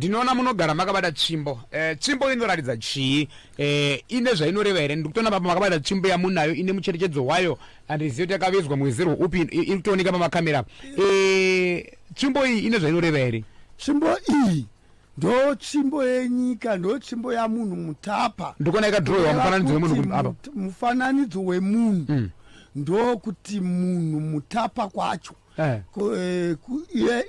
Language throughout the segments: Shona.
Ndinoona munogara makabata tsvimbo. Eh, tsvimbo inoratidza chii? Eh, ine zvainoreva here? Ndiri kutoona papa makabata tsvimbo yamunayo ine mucherechedzo wayo. Handizivi kuti yakavezwa mwezero upi iri kutooneka pamakamera. Eh, tsvimbo iyi ine zvainoreva here? Tsvimbo iyi ndo tsvimbo yenyika, ndo tsvimbo yamunhu mutapa. Ndikuona yakadhirowewa mufananidzo wemunhu apa. Mufananidzo wemunhu. Ndokuti munhu mutapa kwacho. Eh. Eh,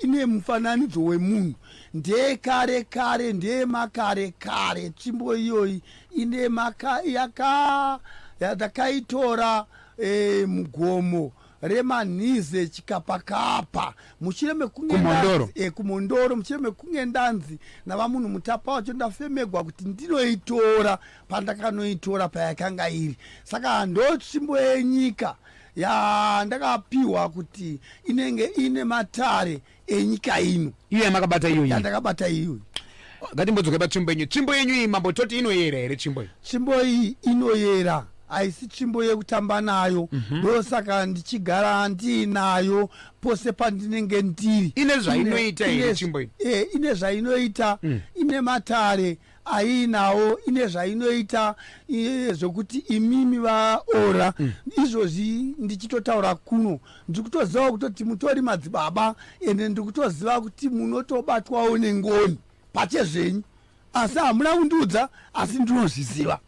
ine mufananidzo wemunhu ndeyekare kare ndeyemakare kare tsvimbo iyoyi ine maka yaka yandakaitora eh, mugomo remanhize chikapakapa mushure mekunge Kumhondoro. Kumhondoro mushure mekunge ndanzi navamunhu mutapa wacho ndafemegwa kuti ndinoitora pandakanoitora payakanga iri saka ndo tsvimbo yenyika yandakapiwa kuti inenge ine matare enyika ino. Iyo yamakabata iyoyi? Yandakabata iyoyi. Ngatimbodzoke patsvimbo yenyu. Tsvimbo yenyu iyi mambo toti inoyera here tsvimbo iyi? Tsvimbo iyi inoyera, haisi tsvimbo yekutamba nayo. Ndosaka ndichigara ndiinayo pose pandinenge ndiri. Ine zvainoita here tsvimbo iyi? Ine zvainoita. Ine matare aiinawo, ine zvainoita zvokuti imimi vaora. Izvozvi ndichitotaura kuno ndiri kutoziva kutoti mutori madzibaba, ende ndiri kutoziva kuti munotobatwawo nengoni pachezvenyu, asi hamuna kundiudza, asi ndinozviziva.